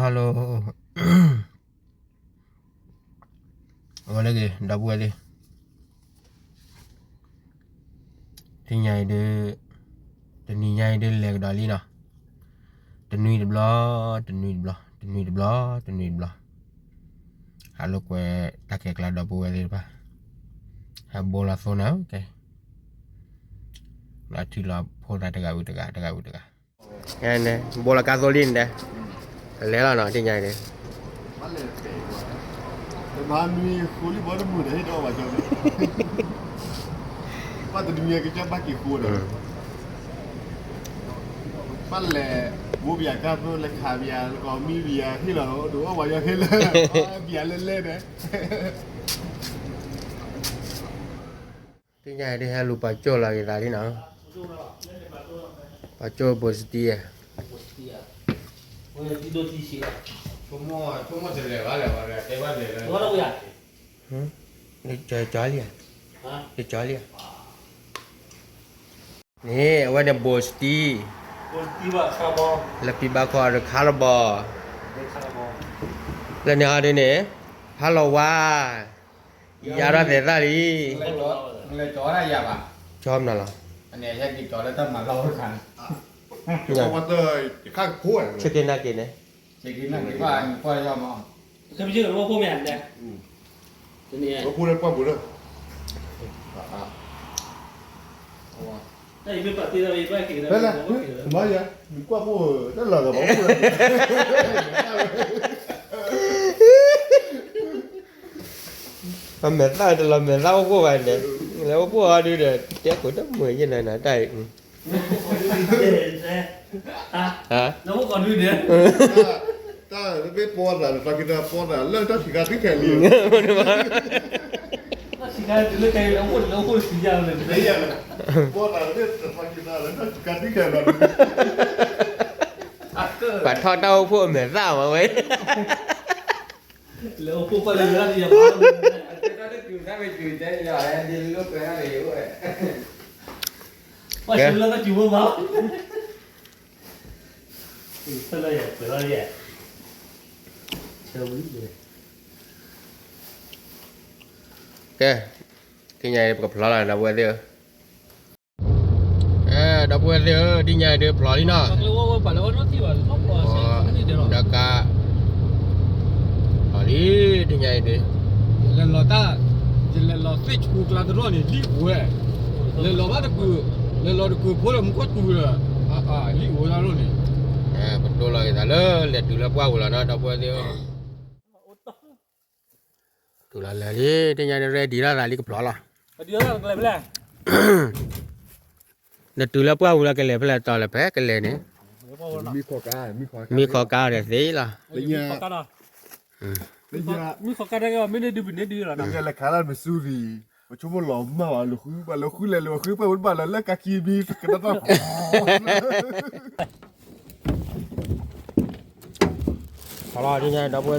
Hello, အဝဲလၢဂ့ၤ ဒီပုၢ်ဝဲၢ်သ့ၣ်, တနံၤအံၤဒုး, တနံၤညါအံၤဒုးလဲၤကဒီးလံနီၤ, တနွံတဘျီ, တနွံတဘျီ, တနွံတဘျီ, တနွံတဘျီ, ဟးလိာ်ကွဲတၢ်ခဲကျါဒီပုၢ်ဝဲၢ်သ့ၣ်တဖၣ်, ဟဲဘိလီၤသိနၤ, ကဲ, လီၤထံလီၤဖိသးတဂၤဝံၤတဂၤ တဂၤဝံၤတဂၤ ဘိလီၤကါသိလံန့ၣ်ဒီး, လဲၤလီၤနီၤ တနံၤညါအံၤဒုး, မၤနွံဃိလံဘီတမုာ်ဒီးဟ့ၣ်ဒီးဘၣ်ကၠီ, ဘၣ်တနံၤညါကစၢ်ဘၣ်က့ၤဃိဒီး, ဘၣ်လဲၤ, ဘိပယၤကါသိလဲၤခးပယၤ လၢကီၢ်မံပယၤဟ့ၣ်လီၤဒီးအီၣ်ဝဲယီၤဟ့ၣ်လၢ, ပယၤလဲၤလဲၤဒီး တနံၤညါအံၤဒုးဟဲလူၤပှၤကၠိၣ်လီၤက့ၤသးလံနီၤ, ပှၤကၠိၣ်ဘိစတံဧါ, ကၠီလံဧါ, န့ၣ် အဝဲန့ၣ်ဘိစတံ, လၢပံဘၣ်ခီအရခါလီၤဘီ, လၢန့ၣ်ဟီဒုးန့ၣ်, ဖးလီၤဝါ, ယၤထီၣ်သဲးသၣ်လံ, ကၠီမနုၤလီၤ, ဆၢက့ၤနၢ်က့ၤန့ၣ်, ပမဲာ်သၣ်တလီၤမဲာ်သၣ်အိၣ်ဖှိၣ်ဘၣ်န့ၣ်, လဲၤအိၣ်ဖှိၣ်အီၤဒုးဒီး တဲခိၣ်တမုာ်ယဲၢ်နၤနၤတၢ်အံၤ, တၢ်မ့ၢ်ပီသးလၢတၢ်ခံတၢ်ပီသးလၢတၢ်ဆံးခါသံခဲလံ, ပှၤထီၣ်တၢ်အိၣ်ဖှိၣ်အမဲာ်သၣ်မးဝဲ, ကဲ, တနံၤညါအံၤပကဖျီလီၤ ဒီပုၢ်ဝဲၢ်သ့ၣ်ဧၢ, ဒီပုၢ်ဝဲၢ်သ့ၣ်ဧၢ, တနံၤညါအံၤဒုးဖျီလံနီၤ, ဒီးကါ, ဖျီလံ, တနံၤညါအံၤဒုး, လဲၤလီၤတၢ်, ယလဲၤလီၤသ့ၣ်ဆူကျါတရီန့ၣ် လံၣ်အိၣ်ဝဲ, လဲၤလီၤဘၣ်တကုာ်, လဲၤလီၤတကုာ်ဖိလၢမူခိၣ်တူၤဒီး, လံၣ်အိၣ်ဝဲဒၣ်လိၣ်န့ၣ်, ပတိၢ်လီၤက့ၤသးလၢ လဲၤတုၤလၢပှၢ်ပူၤလီၤနီၤ ဒီပုၢ်ဝဲၢ်သ့ၣ်ဧၢ, တုၤလီၤလၢာ်လံ, တနံၤညါအံၤ ready လီၤသးလံ ကဖျီလီၤ, နတုၤလၢပှၢ်ပူၤလီၤ ကလဲၤဖဲလဲၣ်တီၤလဲၣ် ဖဲကလဲၤန့ၣ်, မံခီကါဒီးသ့လီၤ, မံခီကါဒီးမ့ၢ်န့ၢ်ဒုးပန့ၢ်ဒုးလီၤ, လဲၤခးလၢမ့ၢ်စူၤရံ, ပဆိကမိၣ်လီၤမၢ်ဘၣ်လီၤဃုဘၣ်လီၤဃုလဲၤလီၤဃုပှၢ်ဝဲဘၣ်လီၤလၢကါခံမံၤကနၣ်တၢ် ဖျီလီၤ တနံၤညါအံၤ ဒီပုၢ်ဝဲၢ်သ့ၣ်ဧၢ,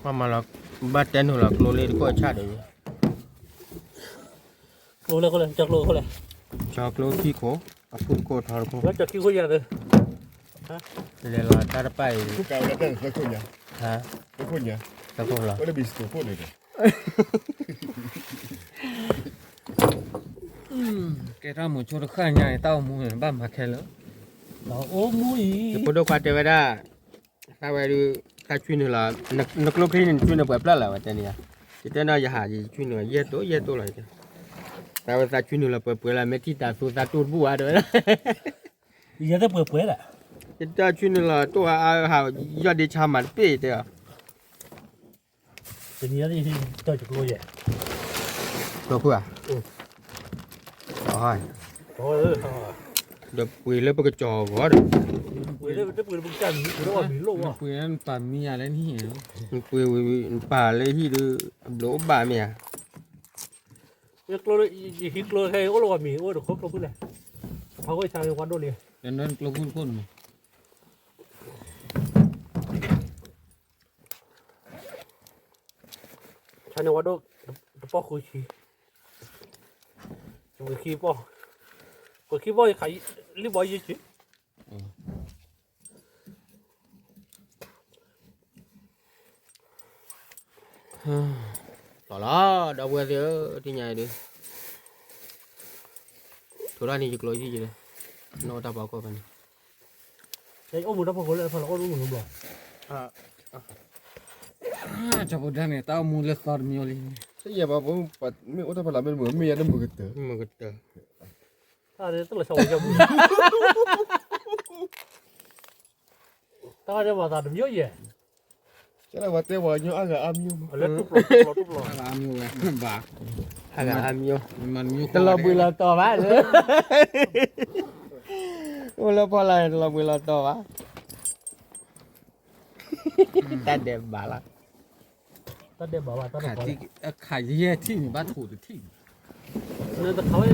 ဘၣ်မၤလီၤ, ဘၣ်တဲနုာ်လီၤကျိလၢတခိၣ်အဆၣ်ဒီး, ကျိလၢခိၣ်လဲၣ်, ကၠီကျိခိၣ်လဲၣ်, ကၠီကျိခံခိၣ်, အဖုၣ်တခိၣ်ထီတခိၣ်, ကၠီခံခိၣ်ယၤသ့, လဲၤလီၤတၢ်တပၣ်အံၤ, သၢခိၣ်ညါ, သၢခိၣ်လီၤ, ကဲထီၣ်မိၤဆိတဃၣ်ညါအံၤ တၢ်အိၣ်မူန့ၣ် ဘၣ်မၤခဲလၢာ်, အိၣ်မူအံၤ, ယဖိဒိၣ်ခွါတဲဝဲဒၣ်, သးဝဲဒုး, သးဆွံနုာ်လီၤ, နကျိချံန့ၣ် နဆွံနုာ်ပှဲၤဖျၢၣ်လီၤ ဝဲတဲန့ၣ်ဧါ, ယတဲနီၤ ယဟးယဆွံနုာ်ယဲၢ်တိၢ်ယဲၢ်တိၢ်လီၤ, သးဝဲသးဆွံနုာ်လီၤပှဲၤပှဲၤလီၤ မ့ၢ်ထံၣ်သးသူသးတိၢ်တဘူၣ်ဧါတဲဝဲဒၣ်, ယဲၢ်တိၢ်ပှဲၤပှဲၤဒၣ်, ယတၢ်ဆွံနုာ်လီၤတိၢ်အါအါဟး, ယီၢ်ဒ့ဆါမၤတပ့ၢ်တဲအီၤ တနံၤညါအံၤ ကၠီကျိယဲၢ်, ကျိဖုၣ်ဧါ, ဒီးပှ့ၤလၢပကစီၤအဂီၢ်ဒီး, ပှ့ၤနပာ်မံယၤလၢနဟံၣ်, နပှ့ၤနပာ်လၢဟံၣ်ဒီး, အဘျုးအိၣ်ဘၣ်မ့ၢ်ဧါ, ကျိလၢယဟံးကျိခဲအံၤ အိၣ်လၢပှၤမံၤအိၣ်တခီကျိဖုၣ်လဲၣ်, ဖးဂိၢ်ဆါဝဲဝါဒိၣ်လံ, ကျိဖုၣ်တခိၣ်န့ၣ် ဆါန့ၢ်ဝဲဒိၣ်, တပီၢ်ဃုဆံ, ဃုခံပီၢ်, ဃုခံပီၢ်ယခးလံၣ်ဘီယဲၢ်ဆံ, အ လီၤလီၤ ဒီပုၢ်ဝဲၢ်သ့ၣ်ဧၢ, တနံၤအံၤဒုး ထိးထီၣ်န့ၣ်ယကျိၤယံၤယံၤလၢ နီၢ်တၢ်ပီကီၢ်ဖဲန့ၣ် အိၣ်မူတၢ်ဖီခိၣ်လၢတဖီလီၤ အိၣ်မူတဘျီ တၢ်ဖိတၢ်န့ၣ် တၢ်အိၣ်မူလၢသီတမံၤလံ, တယဲၢ်ဘၣ် မ့ၢ်အိၣ်တၢ်ဖီလာ်မ့ၢ်တမုာ် မ့ၢ်ယဲတမုာ်ကတၢၢ် မုာ်ကတၢၢ် တၢ်လီၤဆီဝဲ တၢ်ဒဲးဘၣ်သးတမံၤယဲၢ် ကဲလၢပှၤတဲပှၤကညီအါဂၤအါမံၤ လၢတူၢ်ပျီတူၢ်ပျီတူၢ်ပျီ အါဂၤအါမံၤဝဲဘၣ် အါဂၤအါမံၤ တလီၤဘှံးလီၤတီၤဘၣ် အိၣ်လၢဖီလာ်န့ၣ် တလီၤဘှံးလီၤတီၤဘၣ် တၢ်ဒဲးဘၣ်လီၤ တၢ်ဒဲးဘၣ်ဘၣ် တၢ်ဒဲးဘၣ် ခးယဲၢ်ထံၣ်န့ၣ် ဘၣ်ထိးတထံၣ်န့ၣ် နတခးဝဲ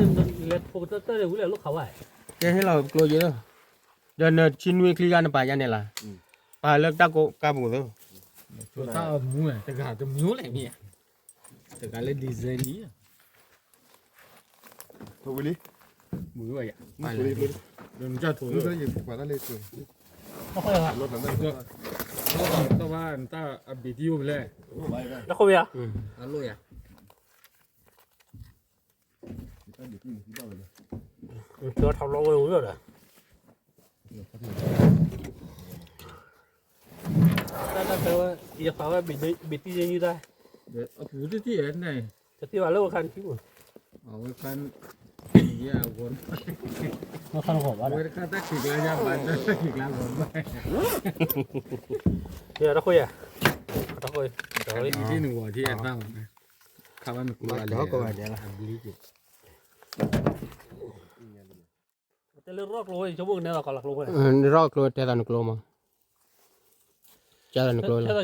လဲၤထိးကတၢၢ်တၢၢ်န့ၣ် ဝံၤလဲၤလိၣ်ခးဝဲ ကဲဟ့ၣ်လီၤကျိယဲလီၤ ဒီးနဆံနွံချံဂၤနပာ်ယါန့ၣ်လီၤ ပာ်လၢတၢ်ကိးကါပူၤသိး တၢ်အမူန့ၣ် တဂၤတမံၤလဲၣ်မ့ၢ်ဧါ တဂၤလၢ design န့ၣ် ဝံၤလံ ဝံၤဝဲယၤ ပာ်လၢ ဒီးနကထိး တဘၣ်နတၢ်အဘ့ၣ်တံၢ်အိၣ်ဖဲလဲၣ် တၢ်ခိၣ်ဘ့ၣ်ဧါ အလိၣ်ယၤ ကထးလီၤဝဲဝံၤဒီး တၢ်တၢ်ဖဲဝဲ ယပာ်ဝဲဘ့ၣ်တံၢ်ယဲၢ်နံၣ်တၢ် အပူၤတံၢ်တံၢ်ဧါန့ၣ် တသ့ဘၣ်လၢဝဲခါန့ၣ်ထံပူၤ အဝဲခါ ယဲၢ်အဂီၢ် ဝဲတခါတၢ်ခံးကျါယါဘၣ် တၢ်ခံးကျါဂီၢ်ဘၣ် တၢ်ခိၣ်ယၤ တၢ်ခိၣ် တၢ်ခိၣ် နဂီၤထံအသၣ် ခါဘၣ်နကျိၤလၢ အဘျံက့ၤ တဲလၢရီၣ်ကျိၤဝဲ ယဆိကမိၣ်ကနဲသိးကီးလၢကျိၤဝဲ ရီၣ်ကျိၤတဲသိးနကျိၤမး ကဲသိးနကျိၤလီၤ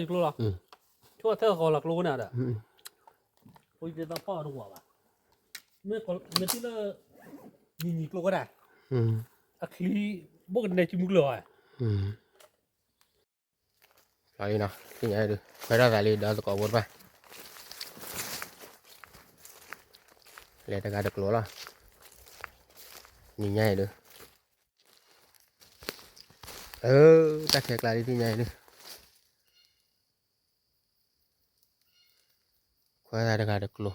ထဲသိးယကျိၤလီၤ ဆိထဲသိးကီးလၢကျိၤဝဲန့ၣ်ဒီး ဖိယတဲသးဖီၣ်တဝီဘၣ် မ့ၢ်တံၢ်လၢ နံၤနံၤကျိၤဝဲဒၣ် အချံ ဘိၣ်ကနဲစုမုၢ်ကျိၤဝဲ လီၤလံနီၤ သ့ၣ်ညါဒုး ခွဲးထီၣ်သးလံဒီးသကိးဖိတဖၣ် လဲၤတဂၤတကျိၤလီၤ နံၤညါအံၤဒုး အၢ တၢ်ခဲကျါလံသ့ၣ်ညါအံၤဒုး ခွဲးသးတဂၤတကျိၤ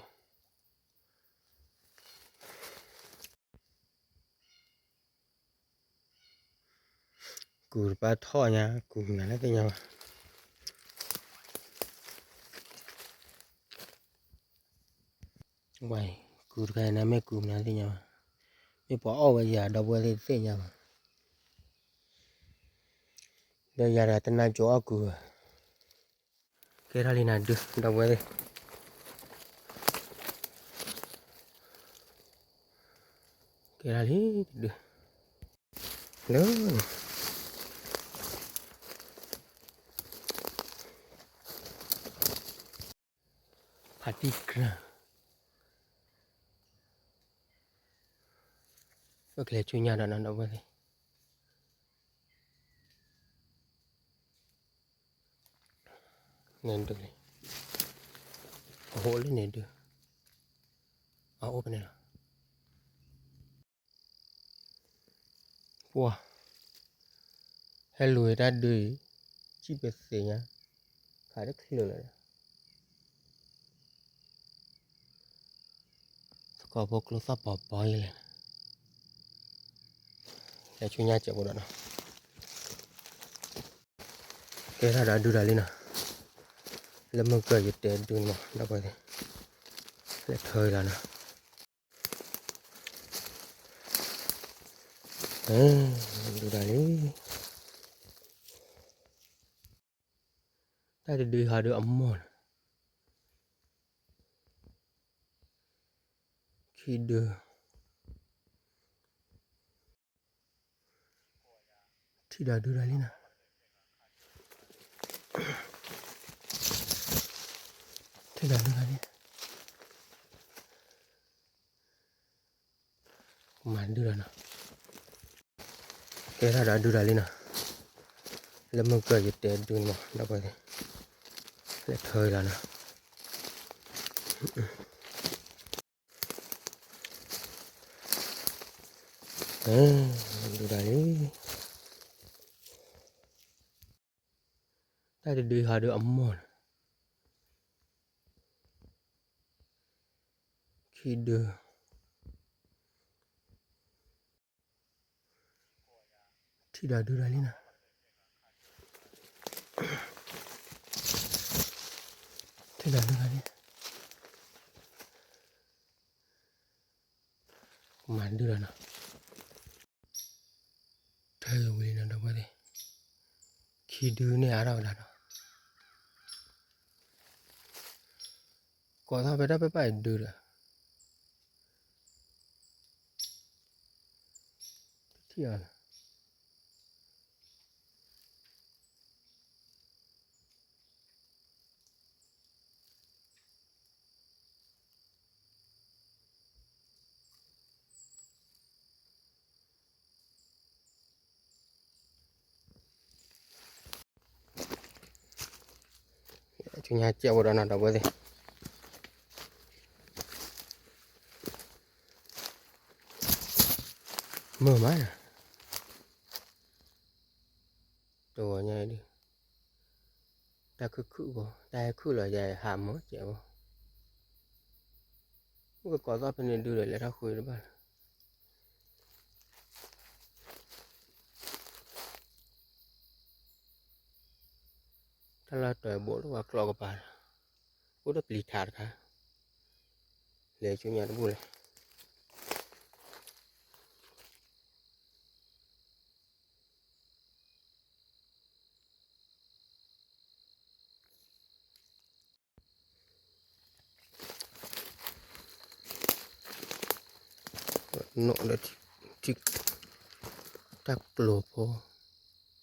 ကူးတပၢ်ထီၣ်ညါ ကူးမနုၤလၢသ့ၣ်ညါဘၣ် ဝဲ ကူးတခါအံၤန့ၣ် မ့ၢ်ကူးမနုၤသ့ၣ်ညါဘၣ် မ့ၢ်ပှၤအီၣ်ဝဲယၤဒီပုၢ်ဝဲၢ်သ့ၣ်တသ့ၣ်ညါဘၣ် ဒီးယၤဒီးတနါကိၤအီၣ်ကူးဘၣ် ကဲထီၣ်လံနၤဒုး ဒီပုၢ်ဝဲၢ်သ့ၣ် ကဲထီၣ်လံတဒုး လၢ ဖးတံၢ်ကြၢး ပကလဲၤဆူညါဒီးနီၤ ဒီပုၢ်ဝဲၢ်သ့ၣ် န့ၣ်ဒုးလံ အဟိလၢန့ၣ်ဒုး အအိၣ်ဖဲန့ၣ်လီၤ ပှၤ ဟဲလူၤဝဲတၢ်ဒုးအံၤ စံၣ်ပသ့ၣ်ညါ ခးတချုးလၢၤဒီး သကိးဖိကျိသၣ်ပီၤပီၤယလဲၣ် လဲၤဆူညါစဲးဖိဒီးနီၤ ကဲထီၣ်ဒီးဒုးဒီးလံနီၤ လၢမုၢ်ကၢၢ်ယတဲဒုးန့ၣ်မး ဒီပုၢ်ဝဲၢ်သ့ၣ် လဲၤထၢလီၤနီၤ ဒုးဒီးလံ တၢ်တဒုးဟးဒုးအမိၢ်န့ၣ် ခံဒုး ထံၣ်ဒီးဒုးဒီးလံနီၤ ထံၣ်ဒီးဒုးဒီးလံ မၤဒုးဒီးနီၤ ကဲထီၣ်ဒီးဒုးဒီးလံနီၤ လၢမုၢ်ကၢၢ်ယတဲဒုးန့ၣ်မး ဒီပုၢ်ဝဲၢ်သ့ၣ် လဲၤထၢလီၤနီၤ ဒုးဒီးလံ တၢ်တဒုးဟးဒုးအမိၢ်န့ၣ် ခံဒု, ထံၣ်ဒီးဒုဒီးလံနီၤ, ထံၣ်ဒီးဒုဒီးလံ, မၤဒုဒီးနီၤ, ထဲဝံၤလံနီၤ ဒီပုၢ်ဝဲၢ်သ့ၣ်, ခံဒုန့ၣ်အါထီၣ်ကဒါနီၤ, ကိးထီၣ်ဖဲတၢ်ပၢၢ်ပာ်အံၤဒုဒီး ထံၣ်အီၤလီၤ. ဆူညါကဲးဖိဒီးနီၤ ဒီပုၢ်ဝဲၢ်သ့ၣ်, မုာ်မး, တဂီၤညါအံၤဒုး တၢ်ခုၣ်ခုၣ်ဖိ တၢ်ဟဲခုၣ်လီၤယၤဟးမုာ်ကဲးဖိ, မုၢ်ကကိးသီၣ်ဖဲန့ၣ်ဒုးဒီး လဲၤထီၣ်ဃုတဘၣ်လၢၤ. တၢ်လီၢ်တၢၤဘိးလၢပှၤကျီကပၤလီၤ, အိၣ်ဒီးပျံၤထးတခါ, လဲၤဆူညါတဘူၣ်လဲၣ်. နီၣ်ဒီး တၢ်ကျိၤဖိ လၢ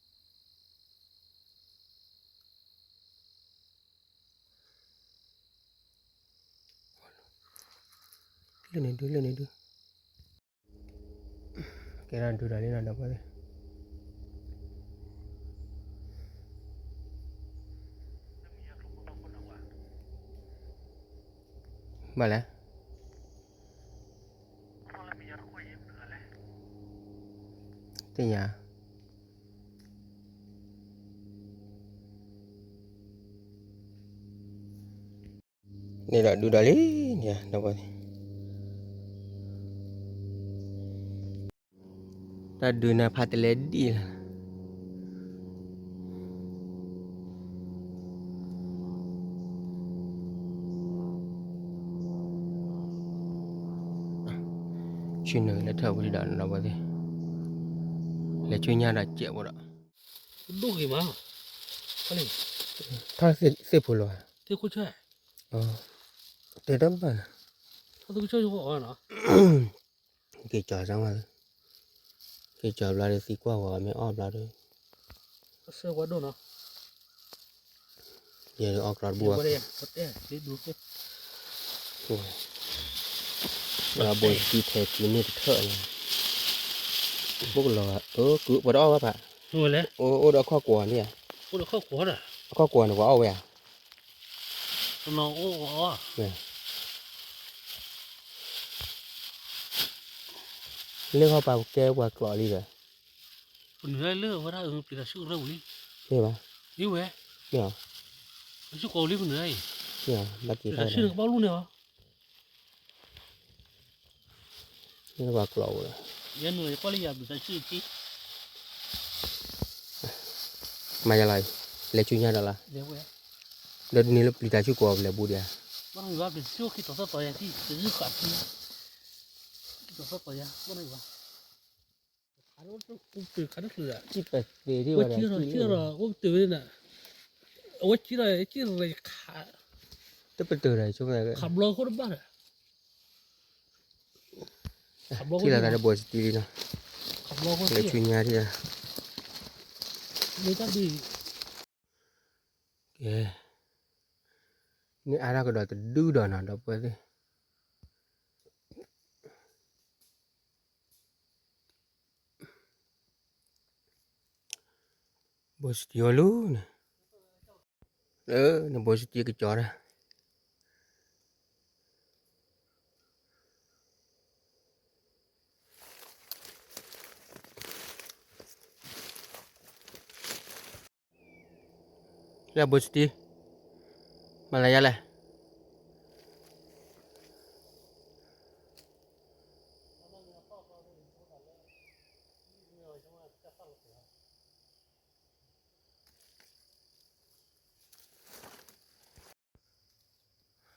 န့ၣ်ဒု လၢန့ၣ်ဒု ကဲထီၣ်ဒုဒီးလံနီၤ ဒီပုၢ်ဝဲၢ်သ့ၣ်, ဘၣ်လဲၣ်, သ့ၣ်ညါ န့ၣ်ဒီးဒုဒီးလံန့ၣ် ဒီပုၢ်ဝဲၢ်သ့ၣ်, တၢ်ဒုးနၤဖးတလဲဒံၣ်လီၤ. ဆ့ၣ်နီၤလၢထၢၣ်ဝံၤဒီး ဒီပုၢ်ဝဲၢ်သ့ၣ်, လဲၤဆူညါဒီးကဲးဖိဒီး ဒိၣ်ဂ့ၤမး, ထီၣ်သ့ၣ်ဖိလီၤ, သ့ၣ်ခိၣ်ဆၢ, တဲတၢ်ဘၣ်, ထီၣ်သ့ၣ်ခိၣ်ဆၢယဂီၢ်အီၤနီၤ, က့ၤကၠီၤစၢ်ဝဲ, က့ၤကၠီၤဘျီဒီးသံကွၢ်ဝဲမ့ၢ်အီၣ်ဘျီဒီး, အဆၢဝဲဒိၣ်နီၤ, ယအီၣ်ကျီတဘူၣ်, ဘိစတံထဲက့ၤန့ၢ်တထၢၣ်လီၤ, ဘိကလီၤ, ပှၤတအီၣ်ဘၣ်ဖး, အိၣ်ဒီးအခီၣ်ကွီၤန့ၣ်, အခီၣ်ကွီၤန့ၣ်ပှၤအီၣ်ဝဲဧါ, လၢဃီပာ်ကဲပှၤကျိာ်လံဒီး, ပနုာ်လၢဝဲဒၣ်ပျံၤတၢ်ဆူၣ်ကရၢပူၤလံ, မ့ၢ်ဘၣ်, မ့ၢ်ဝဲ, မ့ၢ်, တၢ်ဆူၣ်ကရၢပူၤလံပနုာ်လၢအံၤ, မ့ၢ်, ပျံၤတၢ်ဆူၣ်န့ၣ်ကဘၣ်လူၢ်န့ၣ်လီၤ. ပှၤကျိာ်ဝဲ, ယနုာ်လၢယကွၢ်လၢယၤပျံၤတၢ်ဆူၣ်ခံ, မၤယၤလီၤ, လဲၤဆူညါဒီးလီၤ, ဒီးတနံၤလၢပျံၤတၢ်ဆူၣ်ကွီၤပလဲၤဘူးဒံးဧါ, ဘၣ်နုာ်ဘၣ်ပျံၤဆူၣ်ခံတီၤသၢတီၤယၤသံ, ခံတီၤသၢတီၤယၤ, ဘၣ်နုာ်ဘၣ် ခးတချုး, ခးတချုး, ဝဲခံဒီး, ခံဒီး, အိၣ်ပတုာ်ဝဲန့ၣ်, အဝဲခံဒီး, ခံဒီးခး, တပတုာ်ဒီး, ခးဘျီခိၣ်တဘၣ်ဒီး, ထံၣ်လီၤသးဒီးဘိစတံလံနီၤ, ခးဘျီခိၣ်ဆူညါထံၣ်လီၤ, မ့ၢ်တၢ်ဒုး, ကဲ, န့ၢ်အါထီၣ်ကဒီးတဒုဒီးနီၤ ဒီပုၢ်ဝဲၢ်သ့ၣ် ဘိစတံအီၤလူၤန့ၣ်, လၢနဘိစတံကကၠီတၢ်, လၢဘိစတံ, မၤလၢယၤလဲၣ်,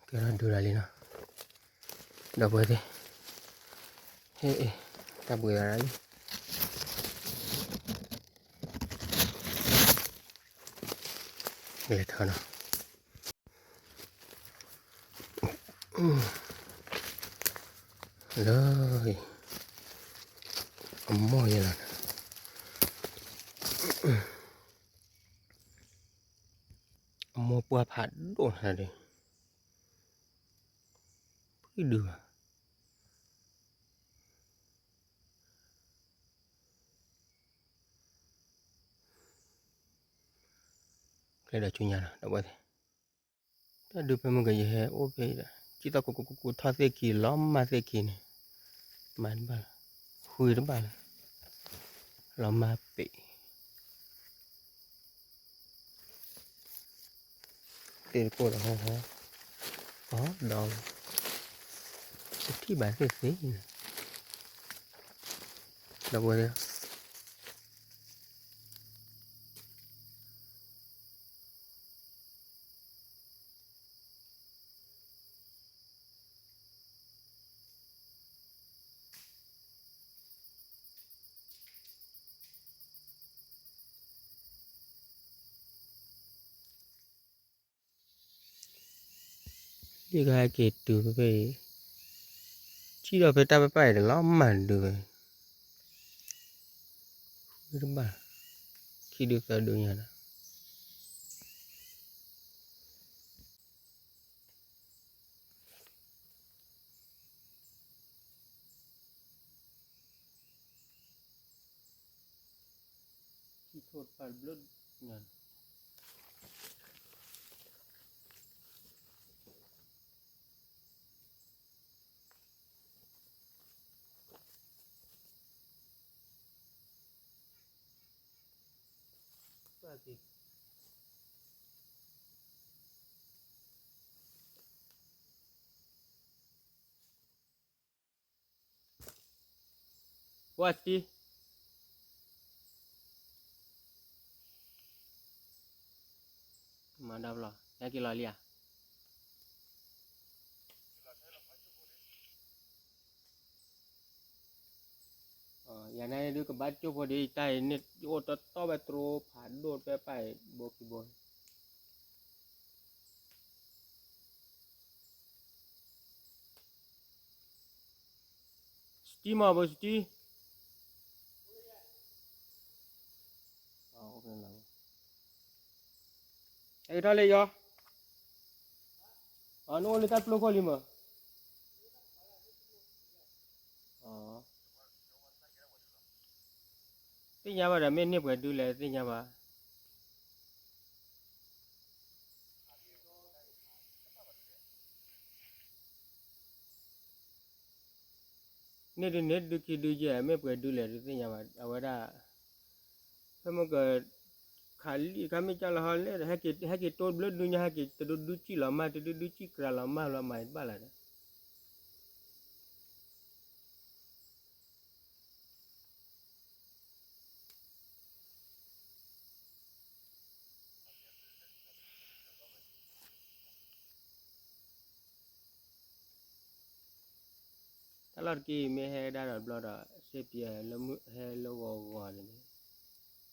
ကဲထီၣ်ဒုးတၢ်လံနီၤ, ဒီပုၢ်ဝဲၢ်သ့ၣ်, ဟ့ၣ်, တၢ်ဘှံးသးဒၣ်လံ, လဲၤထီၣ်နီၤ, လၢ, အမိၢ်ယဲလီၤ, အမိၢ်ပှၢ်ဖးဒိၣ်နၤဒီး, ဖုဒုးဘၣ်, ကျဲဒီးဆူညါနီၤ ဒီပုၢ်ဝဲၢ်သ့ၣ်, တၢ်ဒုးဖဲမုၢ်ကယဟဲအိၣ်ဖဲအံၤဒီး ကံၣ်သီၣ်ကိကိကိကိထီၣ်သ့ၣ်ခံ လီၤမၢ်သ့ၣ်ခံန့ၣ်, မၤတဘၣ်လီၤ, ဃုတဘၣ်လီၤ, လီၤမၢ်သ့ၣ် သ့ၣ်တကိၢ်ဒီးဟီဟီ, အီဒီး, တထံၣ်ဘၣ်သ့ၣ်သ့ၣ်န့ၣ်, ဒီပုၢ်ဝဲၢ်သ့ၣ် ဒ်ကဟဲက့ၤတုၤဖဲအံၤ, ကံၣ်ဒီးဖဲတၢ်ပၢ်ပၢ်အံၤတလီၤမၢ်ဒုးဝဲ, ဃုတဘၣ်, ခံဒုသၢဒုညါဒီး ထံၣ်ထိၣ်တဖၣ်တဘျုးညါ ဝါတံၢ်, မၤဒၣ်ဘျီ ယဟဲက့ၤလီၤလံဧါ. ယၤန့ၣ်ဒုးကဘၣ်ကၠိဖိဒ်အံၤ တၢ်အံၤန့ၣ် ယအိၣ်တီတီဘၣ်တြိဖးဒိၣ်ဖဲပၢ်အံၤ ဘိခံဘိ စတံမီၢ်ဘိစတံ, အဲၣ်ထီၣ်လၢယီၤ, နအိၣ်လၢတၢ်ပျိခိၣ်လံမး. သ့ၣ်ညါဘၣ်ဒီး မ့ၢ်န့ၢ်ပှဲၤဒုလဲၣ် သ့ၣ်ညါဘၣ်. န့ၢ်ဒုန့ၢ်ဒုခံဒုယဲၢ် မ့ၢ်ပှဲၤဒုလဲၣ် တသ့ၣ်ညါဘၣ် အဝဲဒၣ်. ဖဲမ့ၢ်က ခးလံခါမ့ၢ်ကၢ်လီၤဟီလဲၣ်ဒီး ဟဲက့ၤတိၢ်ဘျၢဒုညါ ဟဲက့ၤတဒုဒုကံၣ်လီၤမၢ် တဒုဒုကံၣ်ကြၤလီၤမၢ်လီၤ မၤတဘၣ်လၢၤဒီး တၢ်လီၢ်တက့ၢ် မ့ၢ်ဟဲဒၣ်ဒီးဘျီဒီး စ့ပျဲ ဟဲလၢဂီၤဂီၤန့ၣ်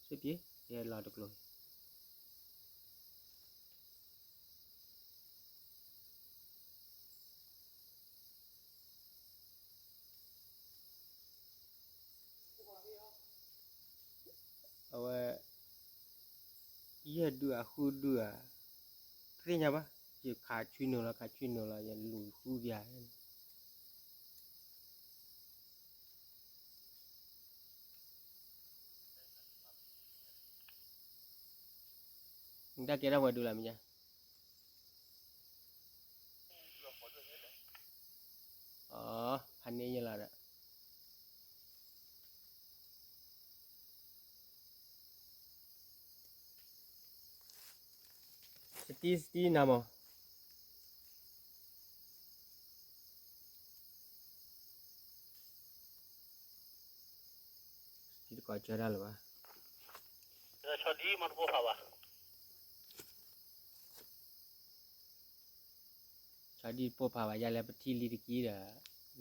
စ့ပျဲ ယဟဲလီၤတကျိၤ အဝဲ ယဲၢ်ဒုဧါ ဃုဒုဧါ တသ့ၣ်ညါဘၣ် ယခးဆွံနုာ်လီၤ ခးဆွံနုာ်လီၤ ယလူၤဃုပျၢ် နတၢ်ကဲထီၣ်ပှဲၤဒုလၢမ့ၢ်ညါ အဖးန့ၢ်ယလီၤဒီး စတံစတံနၤမး စတံတကိးဆၢတၢ်လၢၤဘၣ် ဒ်မ့ၢ်တပိၢ်ဖးဘၣ် ဆီဒံၣ်တပိၢ်ဖးဘၣ်ယါလဲၣ် ပထံၣ်လံတကံဒီး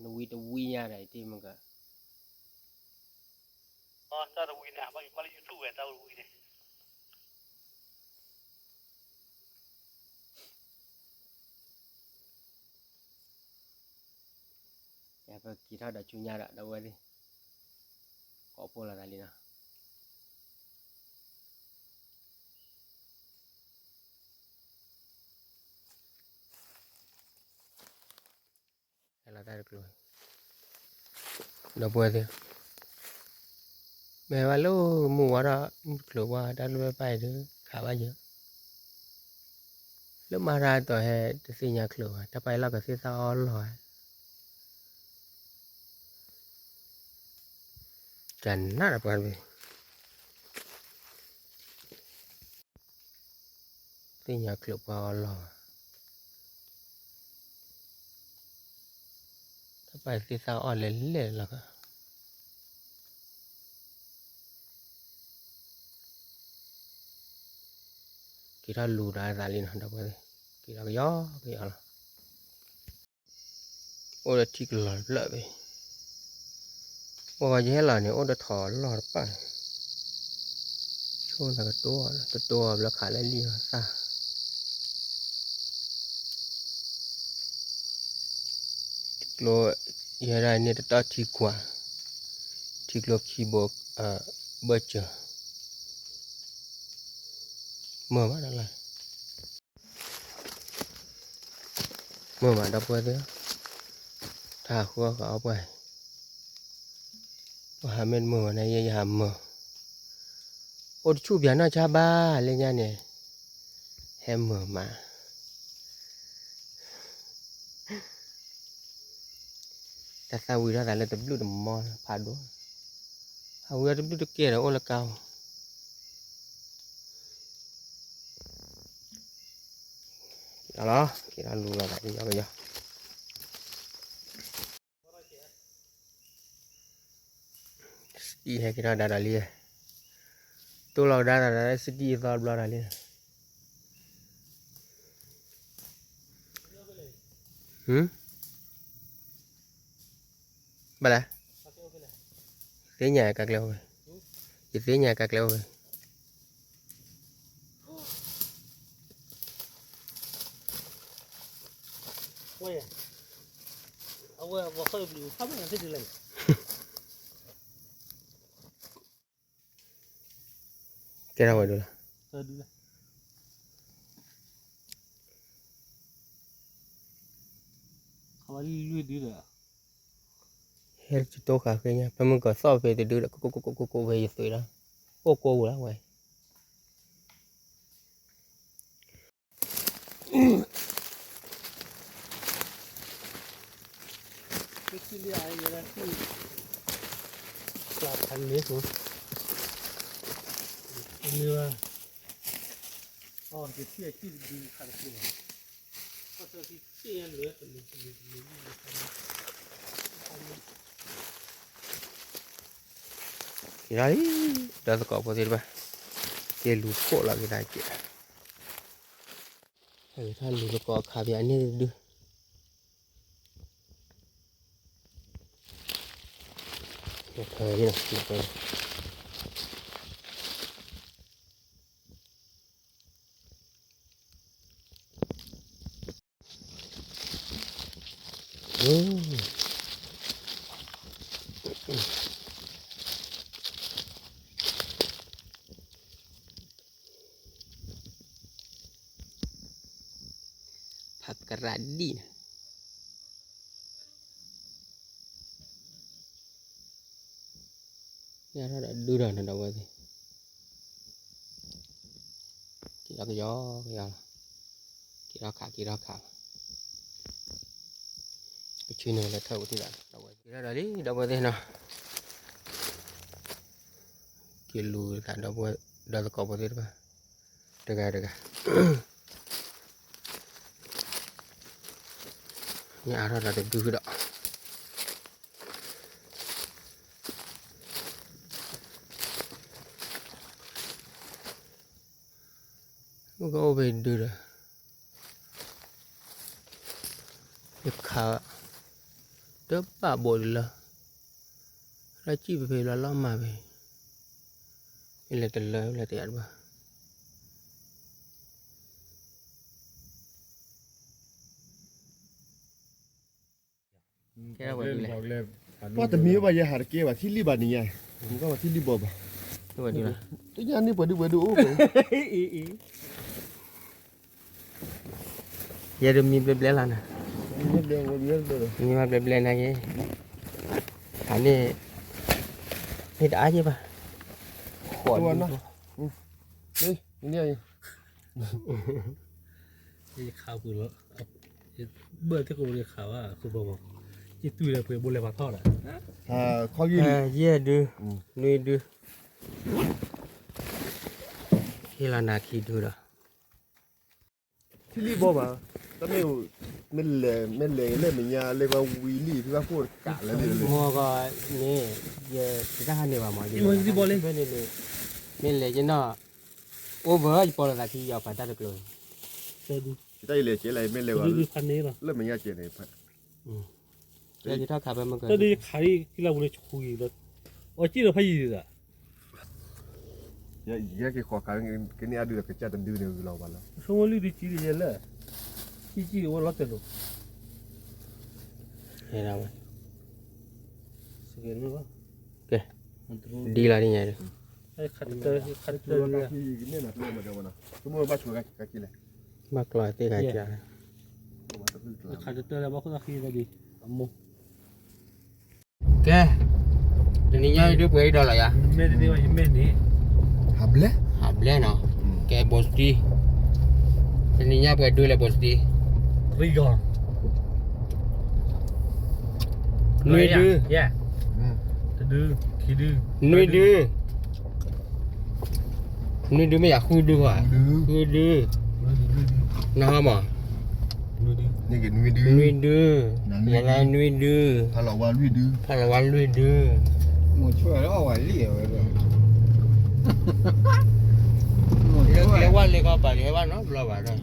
နဝံတဝံညါဒီးတ့ၢ်မက တၢ်တဝံန့ၣ် အဘၣ်က့ၤကွၢ်လၢ YouTube ဝဲတၢ်ဝံန့ၣ် ပက့ၤထီၣ်ဒီးဆူညါဒီး ဒီပုၢ်ဝဲၢ်သ့ၣ် ကိးဖှိၣ်လိာ်သးလံနီၤ ဟဲလီၤတၢ်တကျိၤ ဒီပုၢ်ဝဲၢ်သ့ၣ် မ့ၢ်ဝဲလၢမုၢ်ဝါထီၣ် မုၢ်တကျိၤဝါ တၢ်လၢပၢ်အံၤဒီး ခးဘၣ်ယၤ လၢမၤတၢ်တီၤဟဲတသ့ၣ်ညါချုးဘၣ် တၢ်ပၢ်အံၤလီၢ်ကသ့ၣ်သၣ်အီၣ်လီၢ်ဝဲ ကနၣ်ဒီးပှၤတဘ့ၣ် သ့ၣ်ညါချုးပှၤအီၣ်လီၢ်ဘၣ် တၢ်ပၢ်အံၤသ့ၣ်သၣ်အီၣ်လဲၤလဲၤလီၤ က့ၤထီၣ်လူၤဒီးအသးလံနီၤ ဒီပုၢ်ဝဲၢ်သ့ၣ် က့ၤထီၣ်ကယီကယီလီၤ အိၣ်ဒီးထံကလီၤတဖျၢၣ်ဘၣ် အိၣ်ဝဲယဟဲလီၤန့ၣ် အိၣ်ဒီးထိးလီၢ်တဖၣ်န့ၣ် ဆိၣ်သးကတိၤ တတိၤဘျီခးလၢလံာ်အီၤသၣ် ထံကျိ ယဲဒၣ်န့ၣ်တတီၢ်ထံကွၢ် ထံကျိခံဘိ ဘၢၣ်စၢၤ မၢၢ်ဘၣ်ဒီးလီၤ မၢၢ်မးဒီပုၢ်ဝဲၢ်သ့ၣ်ဧၢ, တၢ်ဟးဃုအီၣ်ဃုအီပှၢ်, ပှၤဟးမ့ၢ်တမၢၢ်ဘၣ်န့ၣ် ယဲယဟးမၢၢ်, အိၣ်တဆူၣ်ပၠးနီၢ်ဆါဘၣ်လၢညါန့ၣ်, ဟဲမၢၢ်မး တၢ်သၣ်ဝံၤထီၣ်သးလၢတဘျုးတမီၢ်ဖးဒိၣ်, ဟးဝံၤထီၣ်တဘျုးတကဲဒီးအိၣ်လၢကါအိၣ်, က့ၤလီၤ, က့ၤထီၣ်လူလီၤသးကယီကယီ စတံၣ်ဟဲက့ၤထီၣ်ဒါဒီးလံ, တိၢ်လီၤကဒါသးဒီးစတံၣ်အသီတဘျီဒီးလံ, ဘၣ်လဲၣ်, ယသ့ၣ်ညါကကျဲအိၣ်ဝဲ, ယသ့ၣ်ညါကကျဲအိၣ်ဝဲ ကဲထီၣ်ဝဲဒၣ်လီၤ, ဟဲတကတိၤဃာ်ဃ့ညါ ဖဲမုၢ်ကီၢ်သီၣ်ဖဲတဒုဒီး ကိးကိးကိးကိးဝဲယသွံးလီၤ, အိၣ်ကိးဝဲလီၤဝဲ က့ၤထီၣ်လံ, ဒီသကိးဖိသ့ၣ်တဖၣ်, က့ၤလူၤခိၣ်လီၤက့ၤသးက့ၤ, ဟဲက့ၤထီၣ်လူၤသကိးအခါဖဲအန့ၣ်တဒု ဖးကရၣ်ဒံၣ်န့ၣ် ညၣ်ထီၣ်ဒီးဒုဒီးနဒီးဝဲသ့ၣ်, က့ၤထီၣ်ကယီကယီလီၤ, က့ၤထီၣ်ခးက့ၤထီၣ်ခး, ကဆူန့ၣ်လၢထၢၣ်ဝဲသ့ၣ်ဒီး က့ၤထီၣ်ဒီးလံ ဒီပုၢ်ဝဲၢ်သ့ၣ်နီၤ, က့ၤလူၤသးဒီပုၢ်ဝဲၢ် ဒီသကိးဖိသ့ၣ်တဖၣ် တဂၤတဂၤ မ့ၢ်အါထီၣ်ဒီးတဒုဒီး က့ၤထီၣ်ဒီးလံ ဒီပုၢ်ဝဲၢ်သ့ၣ်နီၤ, ကအိၣ်ဖဲဒုဒီး ယခး တဘၣ်ဘိးဒ်လၢ လၢစံၣ်ဖဲဖဲလီၤလီၤမးဖဲ မ့ၢ်လဲၤတလၢလဲၤတယၤတဘၣ် ကဲဝဲဒ်လဲၣ် ပှၤတမံၤဘၣ်ယဲဟးတကဲဘၣ် ထံလံၣ်ဘၣ်န့ၣ်ညါ မ့ၢ်ကဘၣ်ထံလံၣ်ဘီဘၣ် တညါန့ၣ်ပှၤဒုပှၤဒုအိၣ် ယဲဒၣ်မံဘျဲဘျဲလီၤနၤ မံဘျဲဘျဲနၤက့ အန့ၣ် မ့ၢ်တအါက့ဘၣ် ဃိးဒု ယခးပူၤလီၤ ဘၢၣ်သ့ၣ်ကိးပူၤန့ၣ် ခးဘၣ် ခိၣ်ဘီမး ယတူၢ်ဒီးပှဲၤဘိလဲၤပာ်ထီၣ်ဒီး ယဲၢ်ဒု နွံဒု ဟ့ၣ်လီၤနၤခံဒုဒီး ထံလံၣ်ဘီဘၣ် တမ့ၢ် မ့ၢ်လဲၤ မ့ၢ်လဲၤလၢမဲာ်ညါလၢကဝံၤလံ ဖဲဘၣ်ခိၣ်တကးလၢလံ မ့ၢ်ကီးန့ၣ် ယတၢ်ဟးန့ၢ်ဘၣ်မး မ့ၢ်လဲၤကနီၣ် over ယပီၢ်လီၤသးခံ ယီၤဖးတၢ်တကျိၤ တၢ်ယလဲၤကဲလဲၣ် မ့ၢ်လဲၤဘၣ် လၢမဲာ်ညါကဲန့ၣ် ယထီၣ်ခးဖဲမ့ၢ်က တၢ်ဒုးယခးလၢကံလၢပူၤန့ၣ်ဆူၣ်ဂံၤလီၤ အီၣ်ကံၣ်ဒီးဖးယံၤဒၣ် ယက့ၤဃီၤခး ကန့ၢ်အဒုးဒီးကစၢ်တဒုန့ၣ်ဝံၤလီၤဘၣ်လီၤ ဆိကမိၣ်လွံၢ်ဒုကံဒ်ယဲလၢ ကံၣ်ကံၣ်ဝဲလီၤတဲာ်လိၤ ကဲ ဒ်လီၤဒ်ညါ ခးတတၢ် ခးတတၢ် ဘၣ်ကျီသ့ၣ်ဂၤက ခးတတၢ်လၢ ဘၣ်ဃုသးခံသဒံး အမိၢ် ကဲ တနံၤညါဒုးပှဲၤအံၤဒီးလီၤယၤ မ့ၢ်တသ့ဘၣ်ယမ့ၢ်န့ၣ် ဟးဘျဲ ဟးဘျဲနီၤ ကဲ ဘိးစတံ တနံၤညါပှဲၤဒုးလဲၣ်ဘိးစတံ နွံဒု တဒု ခံဒု နွံဒု နွံဒုမ့ၢ်ယၤ ဃုဒုဧါ ဃုဒု နဟါမး နွံဒု ယၤလၢနွံဒု ဖးလီၤဝါလွံၢ်ဒု ဖးလီၤဝါလွံၢ်ဒု မိၢ်ဆိၣ်ဝဲလၢအီၣ်ဝဲလံဝဲ ကျဲဝဲလ့ၢ်ကီၢ်ပာ်ကဟဲဘၣ်နီတဘျီ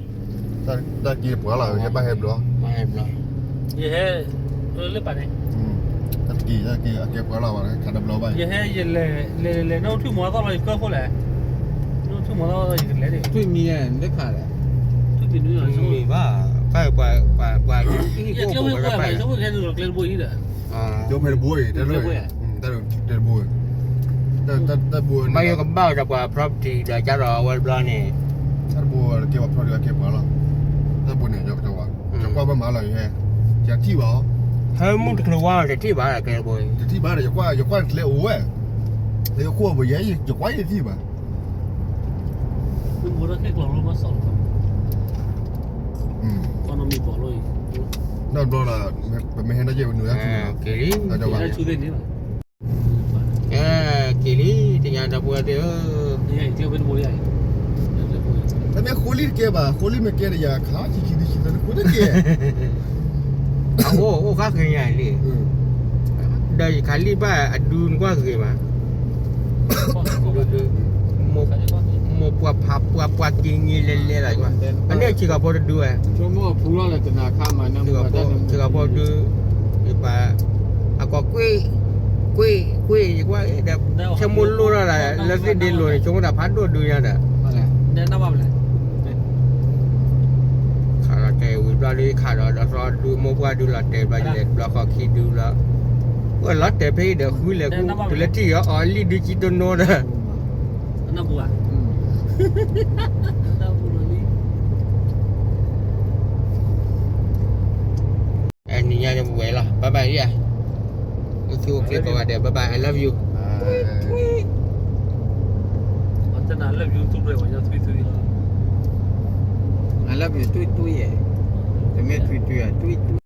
ဘၣ်ဒီး တၢ်က့ၤပှၤလီၤ ဟဲဘၣ်ဟဲဘျီ ဘၣ်ဟဲဘျီ ယဟဲ လၢပာ်န့ၣ် တၢ်က့ၤ တၢ်က့ၤ အကဲပှၤလီၤဘၣ် ခးတဘျီဘၣ် ယဟဲ ယလဲၤ လဲၤ လဲၤ နီၢ်ထူၣ်မီၤသီၣ်လီၤ ယကၢၢ်ခိၣ်လဲၣ် နီၢ်ထူၣ်မီၤသီၣ်လီၤ ယကလဲၤန့ၣ် ထွံၣ်မံၤန့ၣ် နတခးလဲၣ် ထွံၣ်မံၤနွံလီၤ မ့ၢ်ဘၣ် ပှၤ ပှၤ ပှၤ ယကဲဝဲပှၤ ယကဲဝဲပှၤ ကျဲတဘိအံၤဒီး ကျဲတဘိအံၤ တၢ်တဘိ ဘၣ်ယကဘၣ်ဒီးပှၤ property ဒီးကၢ်ဒီးအဝဲတဘျီန့ၣ် တၢ်တဘိကဲပှၤ property ကဲပှၤလီၤ တၢ်တဘိန့ၣ် ယကွၢ်ဘၣ်မးလီၤ ယဟဲ ယထံၣ်ဘၣ်အီၤ ဟဲမုၢ်တချုးဝါတထံၣ်ဘၣ် ကျဲတဘိ တထံၣ်ဘၣ်ဒီး ယကွၢ် ယကွၢ်ကျဲအိၣ်ဝဲ လၢယခိၣ်ဘိယဲ ယကွၢ်ယထံၣ်ဘၣ် မ့ၢ်ဘိးတၢ်ခဲကျီၤလီၤ ဘၣ်စီၣ်လီၤ ကီၢ်နီၢ်မံၤဘီးလီၤအံၤ နီတဘျီဒီး ပမ့ၢ်ဟဲနီၢ်က့ၤပနုာ်လၢထူန့ၣ် ကဲလံ ကဲက့ၤလံ တညါဒီပုၢ်ဝဲၢ်သ့ၣ်ဧၢ တမ့ၢ်ဃိလံတကဲဘၣ် ဃိလံမ့ၢ်ကဲဒီးယၤခးဆံးဆံးဆံးဆံး တခိၣ်တကဲ အအိၣ်အိၣ်ဃၣ်ဃ့ညါလံ ဒီးယခးလံဘၣ်အဒုနကွၢ်ဂ့ၤမး မိၢ်ပှၢ်ဖးပှၢ်ပှၢ်က့ၤင့ၤလဲၤလဲၤလီၤ အန့ၣ်ဆ့ကၤဖိတဒုဝဲ ဆ့ကၤဖိတဒု ယပာ် အကိးကွ့ၢ် ကွ့ၢ် ကွ့ၢ် ယကွၢ်ဒီး ဆၢမိၢ်လိၣ်ထီၣ်လၢ လၢသ့ၣ်ဒ့လိၤန့ၣ် ဆိကမိၣ်တၢ်ဖးဒိၣ်ဒုညါဒီး ခးလီၤတဲာ်ဝံၤဘျီဒုခးဒီး ဒီးသီဒုမိၢ်ပှၢ်ဒုလီၤတဲာ်ဘျီ ယလဲၤတဘျီဃီခံဒုလီၤ လီၤတဲာ်ဖဲအံၤဒီးဃုလဲၤကူ တုၤလၢထံၣ်အီၤ အီၤလံၣ်ဒုကံတိနိဒီး နံၤညါန့ၣ်ပဝဲလီၤ bye bye လံဧါ အိၣ်ဆူၣ်အိၣ်ချ့ကိးဂၤဒဲး bye bye I love you တနၤ love you too လၢပှၤညီသွံၣ်သွံၣ် I love you သွံၣ်သွံၣ်ယဲ တမ့ၢ်သွံၣ်သွံၣ် သွံၣ်သွံၣ်